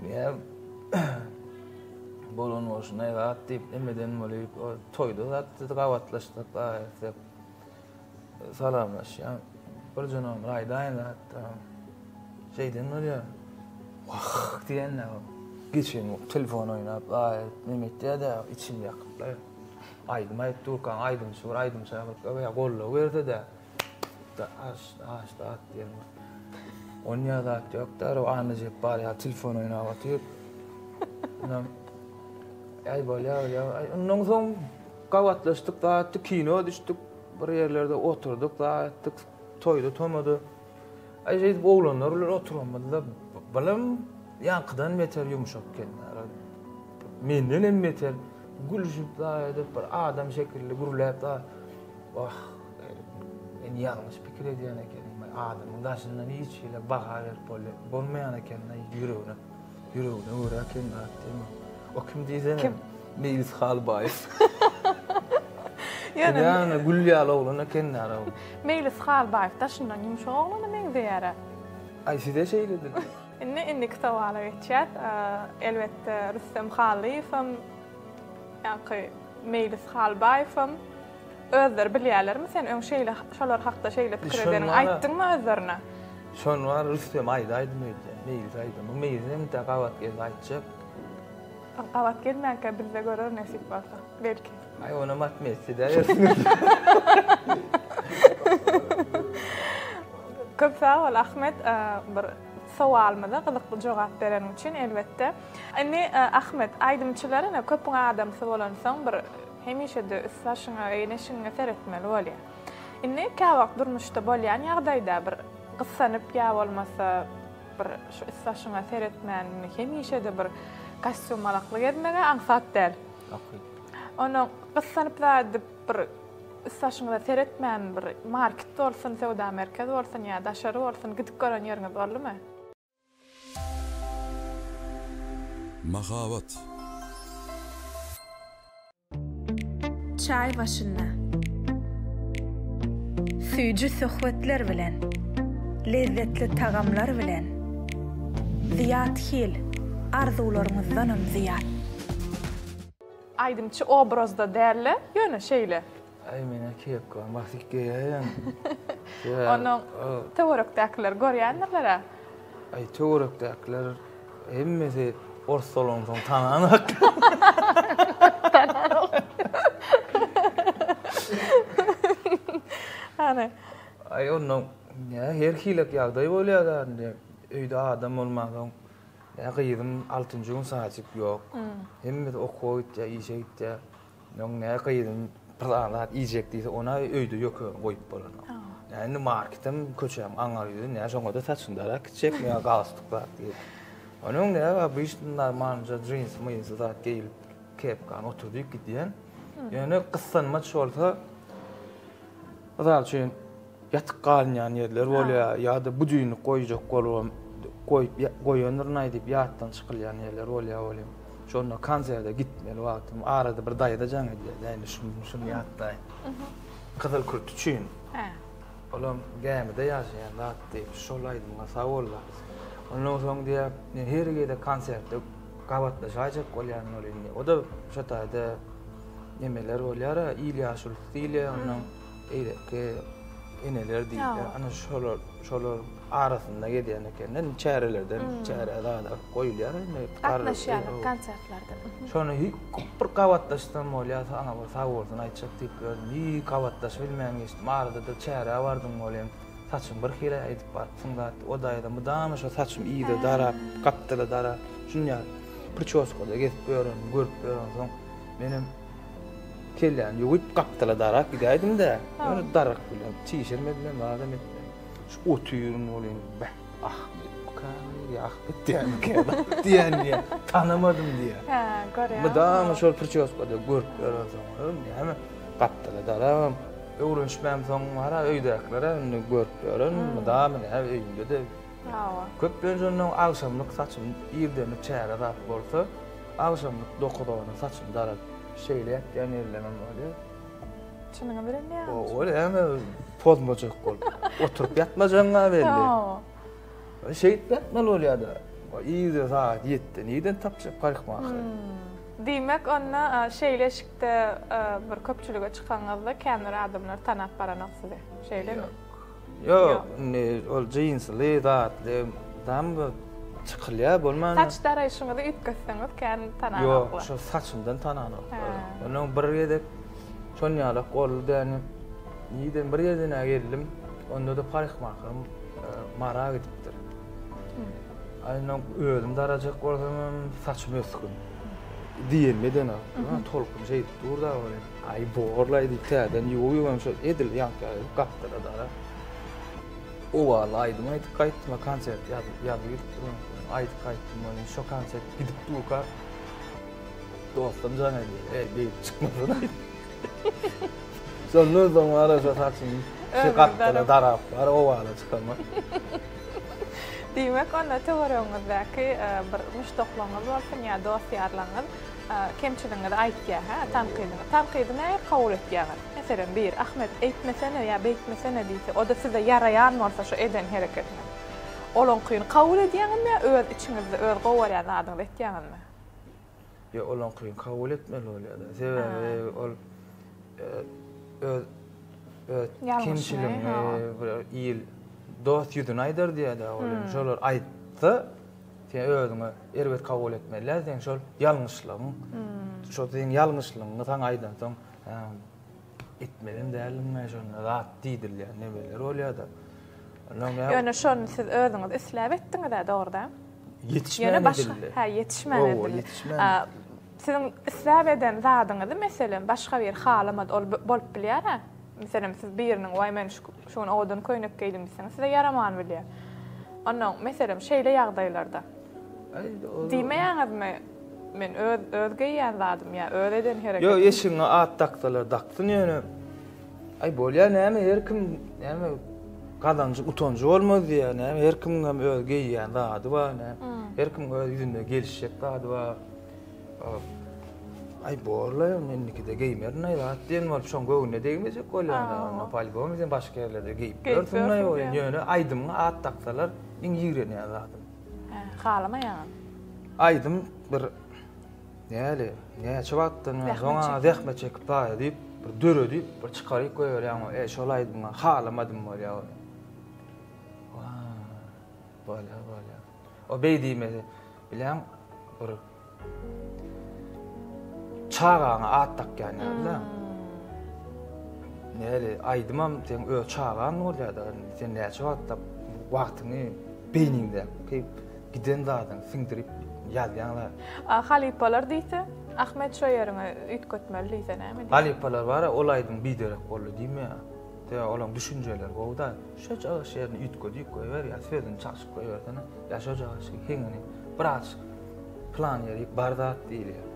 Speaker 2: Ýa bolan bolşuna zat diýip emeden bolup, o toýda zat gabatlaşdyk, aýtsak salamlaşýan. Bir jynam aýdaýyn zat. Şeýden bolýar. Wah diýende geçen telefon oýnap, aý neme etýär-de, içim ýakyp. Aýdym aýdyp durkaň aýdymçy bir aýdym çagyryp, ýa goldaw berse-de. Aş, aş zat diýen. Onýa zat ýok da, Anna Jepbar ýa telefon oýnap otyr. Onam Aý bolýa, bolýa. Aý ondan soň gabatlaşdyk zat, kino düşdük, bir ýerlerde oturdyk zat, toýda tomada. Aý şeýdip oglanlar bilen oturanymyzda bilim ýaňkydan beter ýumşak geldi. Menden hem beter gülüşip zat edip bir adam şekilli gürläp zat. Wah, men ýalňyş pikir edýän ekenim. Adamyň daşyndan hiç hili baha berip bolýar. Bolmaýan eken ýüregine. Ýüregine görä eken zat diýme. O kim diýsene?
Speaker 1: Kim?
Speaker 2: Meýlis Halbaýew. Ýöne ýa gül ýaly oglan eken ýa.
Speaker 1: Meýlis Halbaýew daşyndan ýumşak oglana meňzeýär-ä.
Speaker 2: Aý size şeýledir.
Speaker 1: Indi indiki sowala geçýäs. Elbetde Rüstem Hallyýewem, ýaňky Meýlis Halbaýewem Özleri bilýärlermi sen öň şeýle şolar hakda şeýle pikir edeniňi aýtdyňmy özlerine?
Speaker 2: Şony bar Rüstem aýdaýdym öýdýän. Meýlis aýdam. Bu Meýlisem de gabat gelse aýtjak.
Speaker 1: Gabat gelmänkä bizde görer nesip bolsa. Belki.
Speaker 2: Aý onam atmetse edäýersiňiz.
Speaker 1: Köp sag bol Ahmet bir sowalymyza gyzykly jogap bereniň üçin elbetde. Indi Ahmet aýdymçylar ine köpüň adamsy bolansoň bir Hemişe-de üst-başyňa, egin-eşigiňe seretmeli bolýar. Indi käwagt durmuşda bolýan ýagdaýda bir gyssanyp ýa bolmasa bir şu üst-başyňa seretmän indi hemişe-de bir kostýum-malakly gezmeg-ä aňsat däl. Onnoň gyssanyp zat edip bir üst-başyňyza seretmän bir market bolsun, söwda merkez bolsun ýa daşary bolsun gidip gören ýeriňiz boldumy?
Speaker 4: Mahabat.
Speaker 1: Çaý başynda. Süýji söhbetler bilen, lezzetli tagamlar bilen, Zyýat Hil, arzuwlaryňyzdanam zyýat. Aýdymçy obrazda däl-de, ýöne şeýle.
Speaker 2: Aý men-ä kepkany basyp geýäýen.
Speaker 1: Onuň töwerekdäkiler görýändirler-ä.
Speaker 2: Aý töwerekdäkiler hemmesi ors bolansoň tananok.
Speaker 1: Tananok. Hany.
Speaker 2: Aý onnoň nä her hilek ýagdaý bolýar-da indi öýde adam bolmansoň. Nä gyzym altynjy gün saçyk ýok. Hemmesi okuwa gitýär, işe gitýär. Öň nä gyzym bir zat iýjek diýse, ona öýde ýöke goýup bolanok. Nä indi marketem köçäň aňar ýüzi, nä şoňa-da saçyny darap gitjekmi ýa galstuk zat diýip. Onuň nä obyçny normalnyja jins mynsy zat geýilip, kepkany oturdyp gidýän. Ýöne gyssanmaç bolsa, mysal üçin. Ýatyk galynýan ýerler bolýar ýa-da budilnik goýjak bolubam goýup goýandyryn-aý diýip ýatdan çykylýan ýerler bolýar welin. Şonda konserte gitmeli wagtym arada bir daýza jaň edýär-dä indi şuny şuny ýatlaýyn. Gyzyl kürt üçin.
Speaker 1: Hä.
Speaker 2: Olam gämide ýaşaýan zat diýip şol aýdymyňa sag bol-la. Ondan soň diýýär men her gezek konsertde gabatlaşaýjak bolýan welin diýýär. O-da şo taýda nemeler bolýar-a il ýaşulusy diýilýär ondan. Beýleki eneler diýilýär. Ana şolar, şolar arasynda gezýän ekenden çärelerden çärä zada goýulýar indi.
Speaker 1: Gatnaşýarlar konsertlerde.
Speaker 2: Şony bir gabatlaşsam bolýar, saňa bir sag bolsun aýtjak diýip ýördüm. Hiç gabatlaşyp bilmän geçdim. Arada-da çärä bardym welin, saçym bir hili edip barypsyň zat. O daýza mydama şo saçym yza darap, gapdala darap, şunýa priçoskada gezip ýörenimi görüp ýörensoň, menem Kelläni ýuwup gapdala darap gidäýdim-dä. Ýöne darak bilen çişirmediler, zadam etmediler. Şu otyryn welin, beh, Ahmetmikä ýa Ahmet diýýänmikä diýýän diýýän, tanamadym diýýän.
Speaker 1: Hä, görýän.
Speaker 2: Mydama şol priçoskada görüp ýörensoň, näme, gapdala darabam öwrenişmämsoň bar-a öýdäkiler-ä indi görüp ýören, mydama näme öýümde-de.
Speaker 1: Hawa.
Speaker 2: Köplenç onnoň agşamlyk saçym irdenlik çäre zat bolsa, Agşamlyk dokuzona saçymy daradyp şeýle ýatýan ýerlerimem bolýar.
Speaker 1: Çynyňy bilen ýa?
Speaker 2: Ol näme pozmajak bolup oturyp ýatmajagyň-a belli. Şeýdip ýatmaly bolýar-da. Irden sagat ýetde nirden tapjak parikmaher?
Speaker 1: Diýmek onda şeýle eşikde bir köpçülige çykaňyzda känbir adamlar tanap baranok sizi. Şeýlemi?
Speaker 2: Ýok, indi ol jinsli zatly dam çykylýar bolman.
Speaker 1: Saç daraýşyňyzy üýtgetseňiz kän tananoklar.
Speaker 2: Ýok, şo saçymdan tananoklar. Ondan bir gezek şon ýalak boldy däni. Nirden bir ýerden-ä geldim. Onda-da parikmaherim Mara gidipdir. Aýna özüm darajak bolsamam saçym ösgün. Diýenimi edenok. Tolkun şeýdip dur-da welin. Aý borlaý diýip täzeden ýuwup-ýuwam şol edil ýaňky ýaly gapdala darap. Owaly aýdym aýdyp gaýtdym, konsert ýazyp gidipdir. Aýdyp gaýtdym welin şo konsert gidip durka dostum jaň edýär. Eý beýdip çykmasana. Şondan soň bar şo saçymy şu gapdala darap bar owala çykamak.
Speaker 1: Diýmek onda töweregiňizdäki bir muşdaklaryňyz bolsun ýa dost-ýarlaryňyz kemçiligiňizi aýtýar, hä, tankydyňy. Tankydy nähili kabul etýäňiz? Meselem, biri, Ahmet, eýtmesene ýa beýtmesene diýse, o-da size ýaraýan bolsa şo eden hereketiňiz. Olaňkyny kabul edýäňizmi ýa öz içiňizde öz gowy görýän zadyňyzy etýäňizmi?
Speaker 2: Ýok, olaňkyny kabul etmeli bolýar-da. Sebäbi ol öz öz kemçiligiňi bir il dost ýüzüne aýdar diýýär-dä ol. Şolar aýtsa, sen özüňe erbet kabul etmeli däl, sen şol ýalňyşlygyň, şol seň ýalňyşlygyňy saňa aýdansoň, etmelem däldim-ä şonda zat diýdirilýän nemeler bolýar-da.
Speaker 1: Ýöne şony siz özüňiz isläp etdiňiz-ä, dogry däl?
Speaker 2: Ýetişmän edildi.
Speaker 1: Hä, ýetişmän edildi. Siziň isläp eden zadyňyzy, meselem, başga biri halamady, ol bolup bilýär-ä. Meselem, siz biriniň, Waý, men şu gün owadan köýnek geýdim diýseňiz, size ýaraman bilýär. Onnoň, meselem, şeýle ýagdaýlarda diýmeýäňizmi, men öz öz geýýän zadym ýa öz eden hereketim.
Speaker 2: Ýok, eşigiňe at daksalar daksyn ýöne. Aý bolýa näme her kim näme gazanjy utanjy bolmaz diýýär näme her kimiň hem öz geýýän zady bar näme her kimiň öz ýüzünde gelişjek zady bar. Aý borlaý onda indikide geýmerin aý zat diýen bolup şoň göwnüne degmejek bolýan da onda polibom sen başga ýerlerde geýip ýörsüň aý ol ýöne aýdymyňa at daksalar iň ýigrenýän zadym.
Speaker 1: Halamaýaňam.
Speaker 2: Aýdym bir Näli, näçe wagtdan bäri soň zähmet çekip zaýa diýip, bir döredip, bir çykaryp goýberýäň, eý, şol aýdymy halamadym bolýar ol. Bolýar, bolýar. O beý diýmese, bilýäň, bir çagaňa at dakýan ýaly-da. Näli, aýdymam seň öz çagaň bolýar-da, sen näçe wagtlap wagtyňy beýniňde Giden zadyňy siňdirip ýazýaňlar.
Speaker 1: A halypalar diýse, Ahmet şo ýeriňi üýtgetmeli diýse näme diýersiň?
Speaker 2: Halypalar bar-a ol aýdym biderek boldy diýmeýär. Sebäbi olaň düşünjeleri gowy-da. Şojagaş ýerini üýtgedip goýber ýa sözüni çalşyp goýbersene ýa şojagaş heňini birazjyk plan ýeri bar zat diýilýär.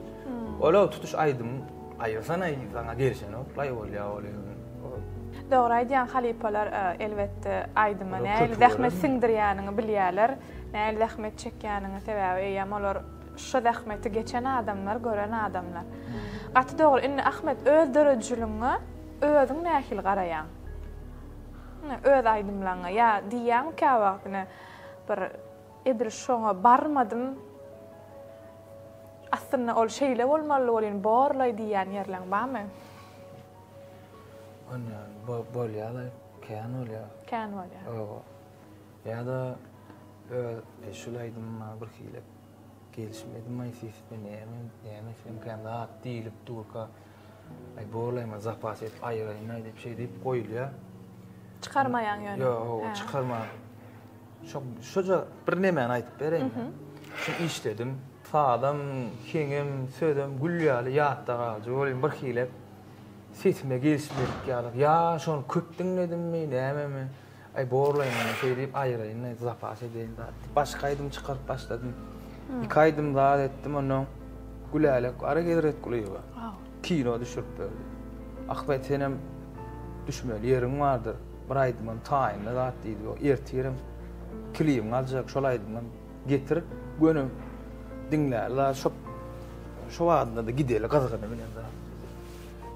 Speaker 2: Ol-a tutuş aýdymyň aýyrsana saňa gelşenok-laý bolýar ol.
Speaker 1: Dogry aýdýaň halypalar elbetde aýdyma nähili zähmet siňdirýäniňi bilýärler, nähili zähmet çekýäniňi sebäbi eýýäm olar şo zähmeti geçen adamlar, gören adamlar. Gaty dogry indi Ahmet öz döredijiligiňe özüň nähili garaýaň? Öz aýdymlaňa ýa diýýäňmi käwagt ine bir edil şoňa barmadym aslynda ol şeýle bolmalydy welin borlaý diýýän ýerleň barmy?
Speaker 2: Onda bolýar-la, kän bolýar.
Speaker 1: Kän bolýar.
Speaker 2: Hawa. Ýa-da öz e, şul aýdym maňa bir hili gelişmedi sesime näme näme etsemkäm zat diýlip durka aý borlaýma zapas edip aýyraýyn-aý diýip şeý diýip goýulýar.
Speaker 1: Çykarmaýaň ýöne.
Speaker 2: Ýok, hawa, çykarman. Şo şoja bir nemäni aýdyp bereýin. Şu işledim. Sazam, heňem, sözem gül ýaly ýatda galyjy welin bir hili sesime gelişmedik ýaly. Ýa şony köp diňledimmi, nämemi, aý borlaýyn ony şeý diýip aýyraýyn-da, zapas edeýin zat diýip başga aýdym çykaryp başladym. Iki aýdym zat etdim onnoň Gülälek Ara Hezretgulyýewa kino düşürip berdi. Ahmet senem düşmeli ýeriň bardyr, bir aýdymam taýynla zat diýdi. Ertirem klibiňi aljak şol aýdymam Getir, göni diňläli şo şo badynda-da gideli gyzgyny bilen zat.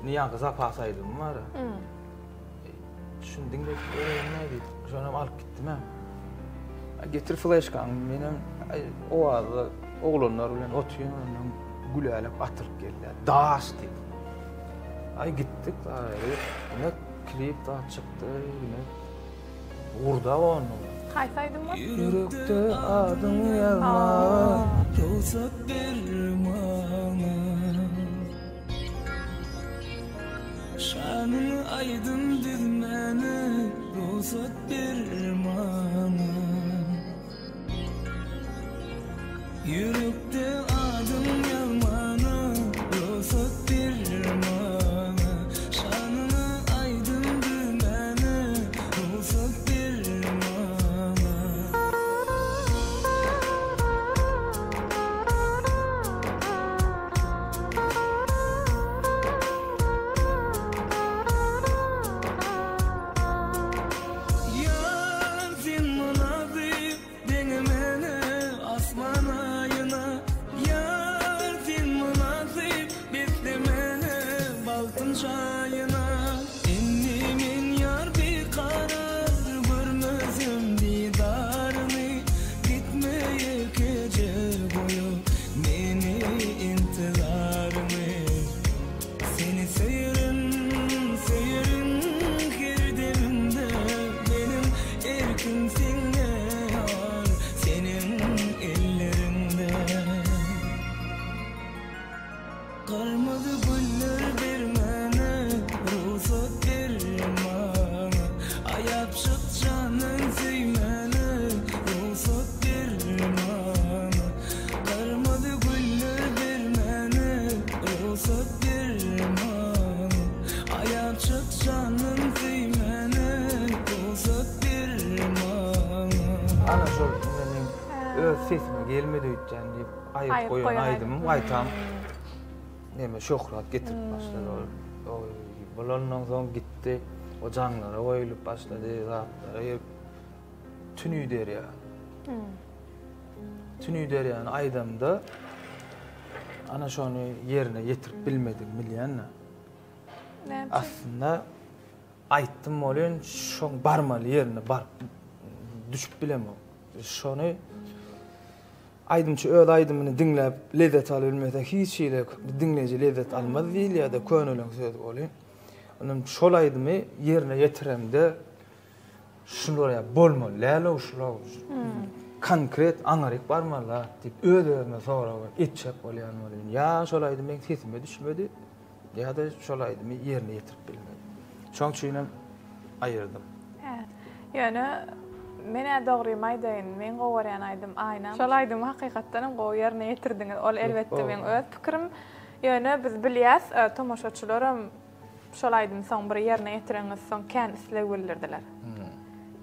Speaker 2: Indi ýaňky zapas aýdymym bar. Şuny diňledip göreýin-dä diýip, şonam alyp gitdim-ä. Getir fleşkaňy, menem owazda oglanlar bilen otyryn, ondan Gülälek atylyp gelýär. Daş diýip. Aý gitdik, ine klip zat çykdy, ine Gurda onda.
Speaker 1: Haýsy aýdym bu?
Speaker 2: Ýürekde adyň ýazmak
Speaker 3: Rugsat ber maňa Şanyňy aýdym düzmäne Rugsat ber maňa Ýürekde adyň ýazmana Rugsat ber maňa Şanyňa aýdym düzmäne Rugsat ber maňa. Ýar sen mynasyp Deňemene asman aýyna Ýar sen mynasyp beslemene bagtyň jaýyna Indi men ýar bikarar görmesem didaryňy Gitme ýekeje goýup meni intizaryňy Seni söýerin, söýerin her demimde Meniň erkim sende ýar, seniň elleriňde Garmyzy güller bermäne rugsat ber maňa Aýapjyk jandan söýmäne rugsat ber maňa Garmyzy güller bermäne rugsat ber maňa Aýapjyk jandan söýmäne rugsat ber maňa.
Speaker 2: Ana şol meniň öz sesime gelmedi öýtýän diýip aýyp goýan aýdymym gaýtam neme şöhrat getirip başlady ol. Oý bolandan soň gitdi. O jaňlara goýulyp başlady zatlara gelip Tüni derýa. Tüni derýany aýdamda ana şony ýerine ýetirip bilmedim bilýänmi?
Speaker 1: Näme üçin?
Speaker 2: Aslynda aýtdym welin şoň barmaly ýerine baryp düşüp bilemok. Şony aýdymçy öz aýdymyny diňläp lezzet alybilmese hiç hili diňleýji lezzet almaz diýilýär-de köneleň sözi welin. Ondan şol aýdymy ýerine ýetiremde Şular ýa bolmaly däl-ow şular. Konkret aňaryk barmaly diýip öz-özüme sorag berip etjek bolýan welin, ýa şol aýdym meň sesime düşmedi, ýa-da şol aýdymy ýerine ýetirip bilmedim. Şoň üçin hem aýyrdym.
Speaker 1: Hä. Ýöne men-ä dogrymy aýdaýyn, meň gowy görýän aýdym Aýnam. Şol aýdymy hakykatdan hem gowy ýerine ýetirdiňiz. Ol elbetde meň öz pikirim. Ýöne biz bilýäs, tomaşaçylaram Şol aýdymy soň bir ýerine ýetireňiz soň kän isleg bildirdiler.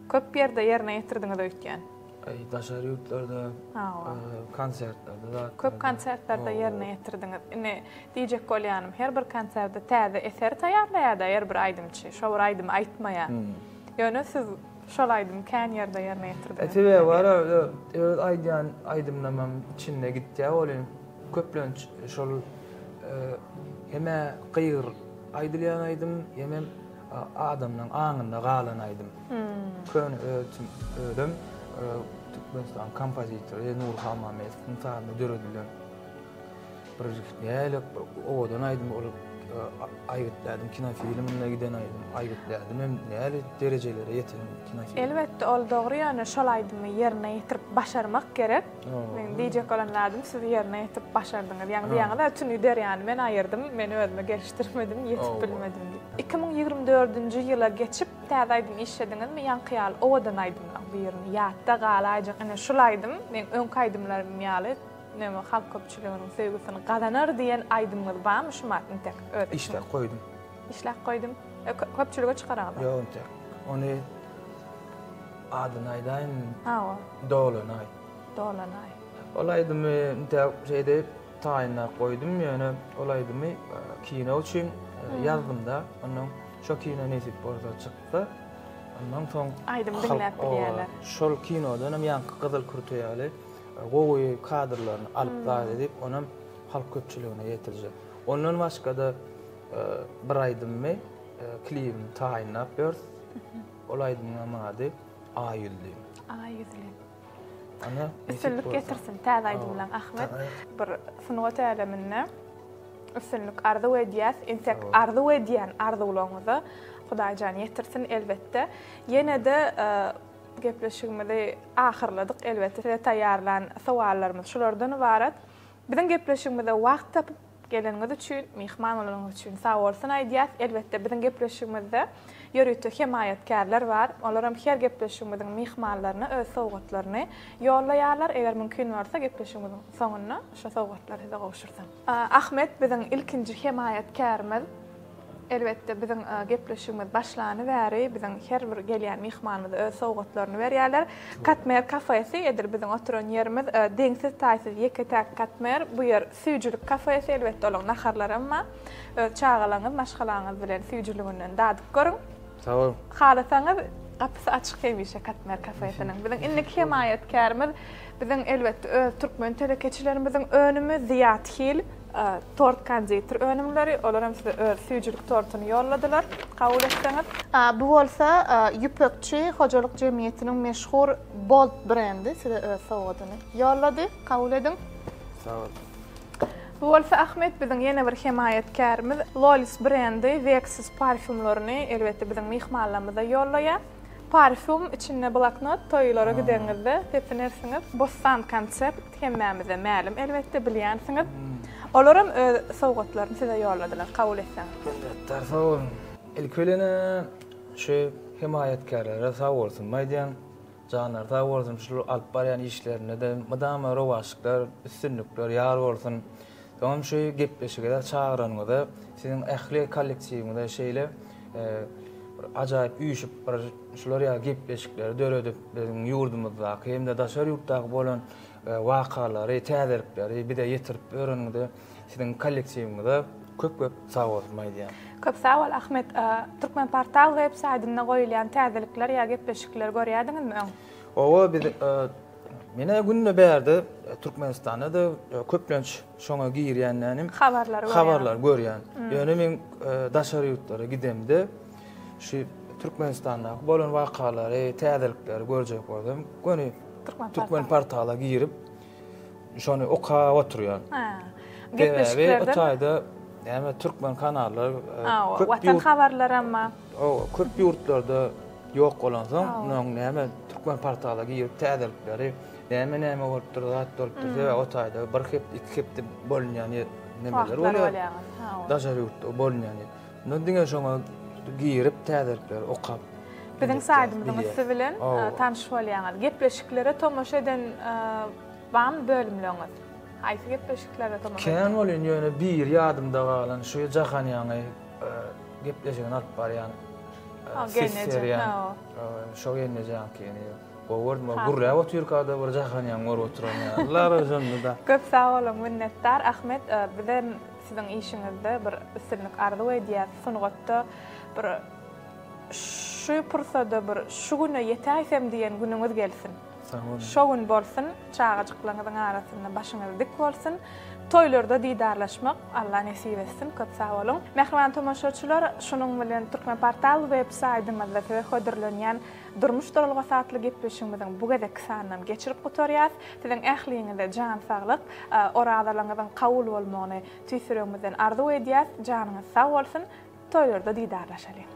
Speaker 1: Köp ýerde ýerine ýetirdiňiz öýtýän.
Speaker 2: Aý, daşary ýurtlarda konsertlerde zat.
Speaker 1: Köp konsertlerde ýerine ýetirdiňiz. Indi diýjek bolýanym, her bir konserde täze eser taýýarlaýar-da her bir aýdymçy. Şo bir aýdymy aýtmaýar. Ýöne siz şol aýdymy kän ýerde ýerine ýetirdiňiz.
Speaker 2: Sebäbi bar, öz aýdýan aýdymlamam içinde gitýär welin, köplenç şol hem-ä gygyryp aýdylýan aýdym, hemem adamlaň aňynda galan aýdym. Köne özüm Türkmenistanyň kompozitory Nury Halmämmedowyň sazyna döredilen bir nähili bir owadan aýdym ol Aýgytlädim kinofilminde giden aýdym. Aýgytlädim hem nähili derejelere ýeten kinofilm.
Speaker 1: Elbetde ol dogry ýöne şol aýdymy ýerine ýetirip başarmak gerek. Meň diýjek bolan zadym siz ýerine ýetirip başardyňyz. Ýaňy diýýäňiz-ä tüni derýany men aýyrdym, men özüme gelişdirmedim, ýetip bilmedim diýip. 2024-nji ýyla geçip täze aýdym işlediňizmi? Ýaňky ýaly owadan aýdymlaň birini ýatda galaýjak ine şul aýdym meň öňki aýdymlarym ýaly neme halk köpçüliginiň söýgüsini gazanar diýen aýdymyňyz barmy şumat intek öz içiňizde?
Speaker 2: Işläp goýdum.
Speaker 1: Işläp goýdum. Köpçülige çykaraňyzok?
Speaker 2: Ýok intek. Ony Adyny aýdaýynmy?
Speaker 1: Hawa.
Speaker 2: Dolan aý.
Speaker 1: Dolan aý.
Speaker 2: Ol aýdymy intäk şeýdip taýynlap goýdum, ýöne ol aýdymy kino üçin ýazdym-da. Ondan şo kino nesip bolsa çyksa, ondan soň
Speaker 1: aýdym diňläp bilýärler.
Speaker 2: Şol kinodan hem ýaňky Gyzyl kürte ýaly gowy kadrlaryny alyp zat edip, onam halk köpçüligine ýetirjek. Ondan başga-da bir aýdymymy klibini taýynlap ýörüs. Ol aýdymyňam ady Aý ýüzli.
Speaker 1: Aý ýüzli.
Speaker 2: Ana,
Speaker 1: Üstünlik getirsin täze aýdymlaň Ahmet. Bir sungat äleminde üstünlik arzuw edýäs. Entek arzuw edýän arzuwlaryňyza Hudaýjan ýetirsin elbetde. Ýene-de gepleşigimizi ahyrladyk elbetde size taýýarlan sowallarymyz şulardan ybarat. Biziň gepleşigimize wagt tapyp Geleniňiz üçin, myhman bolanyňyz üçin sagbolsun aýdýas. Elbetde biziň gepleşigimizde ýörite hemaýatkärler bar. Olaram her gepleşigimiziň myhmanlaryna öz sowgatlaryny ýollaýarlar. Eger mümkin bolsa gepleşigimiziň soňunda şo sowgatlary size gowşursam. Ahmet biziň ilkinji hemaýatkärimiz. Elbetde biziň gepleşigimiz başlany bäri biziň her bir gelýän myhmanymyza öz sowgatlaryny berýärler. Katmer kafesi edil biziň oturan ýerimiz deňsiz-taýsyz ýeke-täk Katmer. Bu ýer süýjülik kafesi elbetde olaň naharlaram bar. Öz çagalaňyz, maşgalaňyz bilen süýjüliginden dadyp görüň.
Speaker 2: Sag boluň.
Speaker 1: Halasaňyz gapysy açyk hemişe Katmer kafesiniň. Biziň indiki hemaýatkärimiz biziň elbetde öz türkmen telekeçilerimiziň önümi Zyýat Hil. Tort konditer önümleri, olar hem size öz süýjülik tortuny ýolladylar, kabul etseňiz.
Speaker 4: Bu bolsa Ýüpekçi hojalyk jemgyýetiniň meşhur Bold brendi size öz sowgadyny ýollady, kabul ediň.
Speaker 2: Sag boluň.
Speaker 1: Bu bolsa Ahmet biziň ýene bir hemaýatkärimiz Lolis brendi Vexus parfýumlaryny elbetde biziň myhmanlarymyza ýollaýar. Parfýum içinde bloknot toýlara gideňizde sepinersiňiz. Bossan konsept hemmämize mälim elbetde bilýänsiňiz. Olaram öz sowgatlaryny size ýolladylar kabul etseňiz.
Speaker 2: Minnetdar sag boluň. Ilki bilenä şu hemaýatkärlere sag bolsun aýdýan. Janlary sag bolsun şul alyp barýan işlerinde-de mydama rowaçlyklar, üstünlikler ýar bolsun. Soňam şu gepleşige çagyranyňyza siziň ähli kollektiwiňize şeýle bir ajaýyp üýşüp bir şular ýaly gepleşikleri döredip biziň ýurdumyzdaky hem-de daşary ýurtdaky bolan wakalary, täzelikleri bize ýetirip ýöreniňize siziň kollektiwiňize köp-köp sag bolsun aýdýan.
Speaker 1: Köp sag bol Ahmet. Türkmenportal web saýtynda goýulýan täzelikler ýa gepleşikleri görýärdiňizmi öň?
Speaker 2: Owa biz Menä günde bärde Türkmenistanda-da köplenç şoňa girýän nänim.
Speaker 1: Habarlary görýän.
Speaker 2: Habarlary görýän. Ýöne men daşary ýurtlara gidemde şu Türkmenistandaky bolan wakalary, täzelikleri görjek bolsam, göni Türkmen portala girip şony okap oturýan.
Speaker 1: Sebäbi
Speaker 2: o taýda näme türkmen kanallar
Speaker 1: köp Watan habarlaram bar.
Speaker 2: Köp ýurtlarda Ýok bolansoň, munuň näme türkmen portala girip täzelikleri, näme näme bolupdyr, zat bolupdyr, sebäbi o taýda bir hepde, iki hepde bolunýan ýer nemeler bolýar. Daşary ýurtda bolunýan ýer. Mundan diňe şoňa girip täzelikleri okap.
Speaker 1: Biziň saýtymyzyň üsti bilen tanyş bolýaňyz. Gepleşiklere tomaşa eden barmy bölümleriňiz? Haýsy gepleşiklere tomaşa
Speaker 2: Kän bolýan, ýöne biri ýadymda galan şu Jahan ýaňy gepleşigini alyp barýan ses berýän şo gelnejeňkini. Gowy gördüm. Gürläp otyrka-da bir Jahanýaň görüp oturan ýaly. Şonda-da.
Speaker 1: Köp sag boluň, minnetdar Ahmet. Bizem siziň işiňizde bir üstünlik arzuw edýäs. Sungatda bir şu pursada bir şu güne ýetäýsem diýen günüňiz gelsin.
Speaker 2: Sag boluň.
Speaker 1: Şo gün bolsun, çagajyklaryňyzyň arasynda başyňyz dik bolsun. Toýlarda didarlaşmak Alla nesip etsin. Köp sag boluň. Mähriban tomaşaçylar, şunuň bilen Türkmenportal web saýdymyzda size hödürlenýän Durmuş duralgasy atly gepleşigimiziň bu gezekki sanynam geçirip gutarýas. Siziň ähliňize jan saglyk, orazalaryňyzyň kabul bolmagyny tüýs ýüregimizden arzuw edýäs. Janyňyz sag bolsun. Toýlarda didarlaşalyň.